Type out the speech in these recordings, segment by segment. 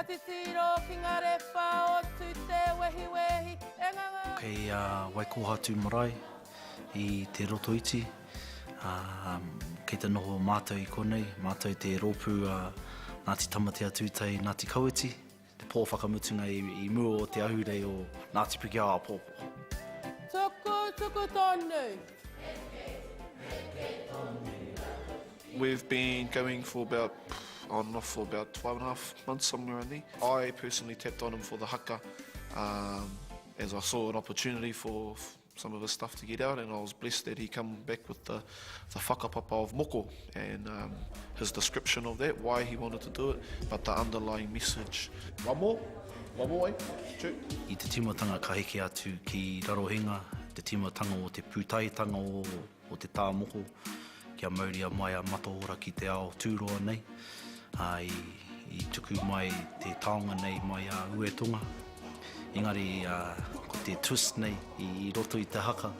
Ka titiro ki ngā rewha o Tūtewehiwehi e nganga. Kei a Waikōhatu marae i Te Rotoiti, ā, kei te noho mātou i konei, mātou te rōpū a Ngāti Tamatea Tūtei Ngāti Kawiti, te pō whakamutunga i mua o te ahurei o Ngāti Pikiao āpōpō. Tuku, tuku tonu. We've been going for about, on and off for about 5.5 months, somewhere around there. I personally tapped on him for the haka um, as I saw an opportunity for some of his stuff to get out and I was blessed that he come back with the, the whakapapa of moko and um, his description of that, why he wanted to do it, but the underlying message. One more, one more, eh? Two. I te tīmatanga ka heke atu ki Rarohenga, te tīmatanga o te pūtahitanga o, o te tā moko, kia mauria mai a Mataora ki te ao tūroa nei, ā, i, i tuku mai te taonga nei mai a Uetonga. Engari, ā, ko te twist nei i, i roto i te haka,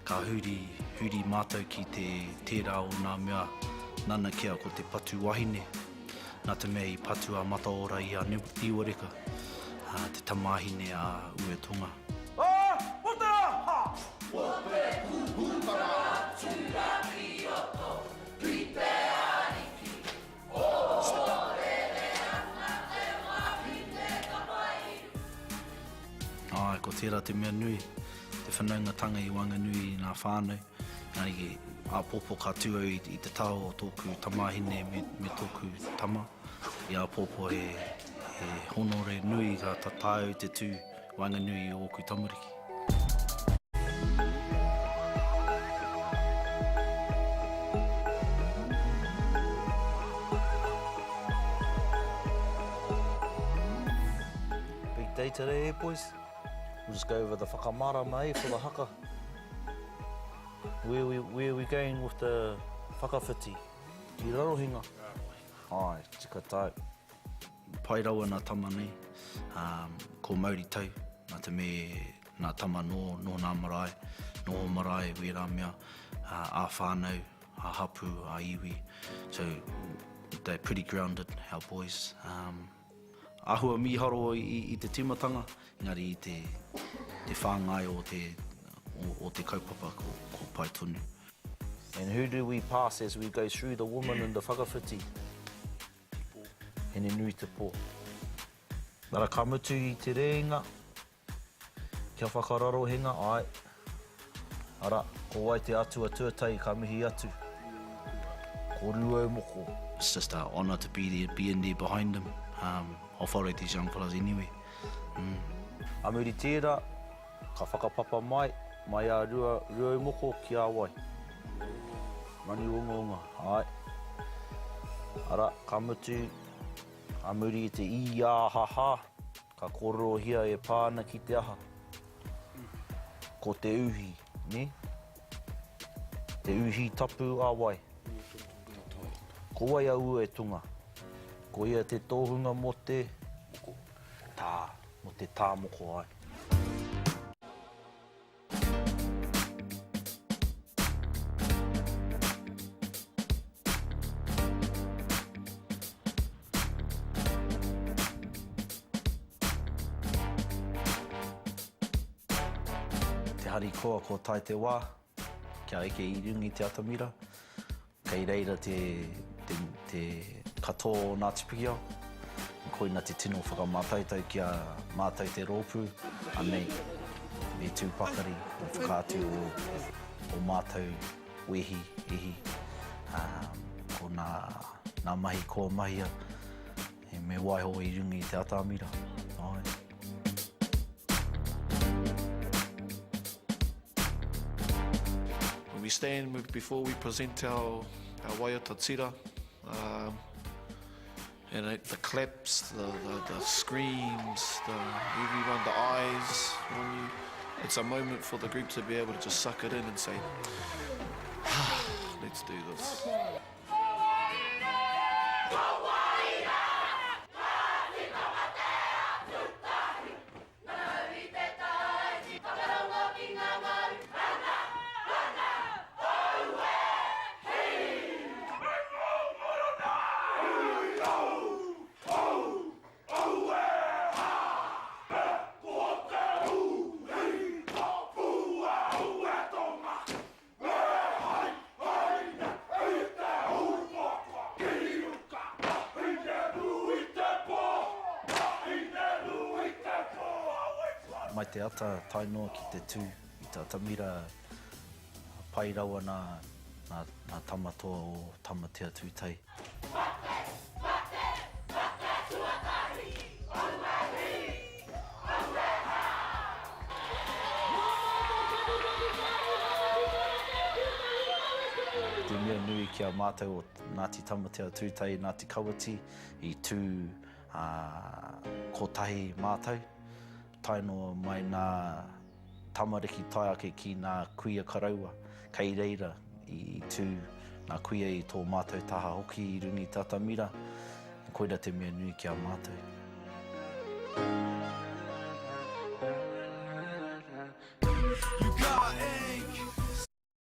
ka huri, huri mātou ki te, tērā o nā mea nanakia ko te patu wahine. Nā te mea i patu a Mataora i a Niwareka, ā, te tamāhine a Uetonga. Ā, puta rā, hā! Āe, ko tērā te mea nui, te whanaungatanga i waenganui i ngā whānau. Engari, āpōpō ka tū au i te taha o tōku tamāhine me tōku tama. I āpōpō he honore nui ka taea au te tū waenganui i ōku tamariki. Big day today eh boys? We'll just go over the whakamarama eh for the haka. Where we, where we going with the whakawhiti? Ki Rarohenga? Aye, tika tau. Pai rawa nā tama nei, ko Mauri Tau, nā te me nā tama nō, nō nā marae, nō ō marae wērā mea, ā whānau, ā hapū, ā iwi. So, they're pretty grounded, our boys. Um, āhua mīharo i, i te tīmatanga, engari i te, te whāngai o te, o, o te kaupapa ko, ko pai tonu. And who do we pass as we go through the woman in the whakawhiti? Hine-nui-te-pō. Nara ka mutu i te rēinga, kia whakararohenga, āe. Ara, ko wai te atua tuatahi ka mihi atu? Ko Rūaumoko. It's just a honour to be there, be in there behind him. Um, I'll follow these young fellas anyway. Mm. A muri tērā, ka whakapapa mai, mai a Rua, Rūaumoko ki a wai? Manuongaonga, āe. Arā, ka mutu, a muri i te ī-ā-ha-hā, ka kōrerohia e pā ana ki te aha? Ko te uhi, nē? Te uhi tapu a wai? Ko wai a Uetunga? Ko ia te tōhunga mō te. Tā, mō te tā moko, āe. Te harikoa kua tae te wā kia eke i runga i te atamira. Kei reira te, te, te katoa o Ngāti Pikiao. Koina te tino whakamātautau ki a mātou te rōpū, anei, me tū pakari, me whakaatu o, o mātou wehi, ihi, ā, ko nā, nā mahi kua mahia, me waiho i runga i te atamira. Āe. When we stand before we present our, our waiata tira, um, and it, the claps, the, the, the screams, the everyone, the eyes on you, it's a moment for the group to be able to just suck it in and say, ah, let's do this. te ata tae noa ki te tū i te atamira pai rawa nā, nā, nā Tamatoa o Tamatea Tūtei. Te mea nui ki a mātou o Ngāti Tamatea Tūtei, Ngāti Kawiti, i tū kotahi mātou, tae noa mai nā tamariki tae ake ki nā kuia karaua, kei reira i tū nā kuia i tō mātou taha hoki i runga i te atamira, koira te mea nui ki a mātou.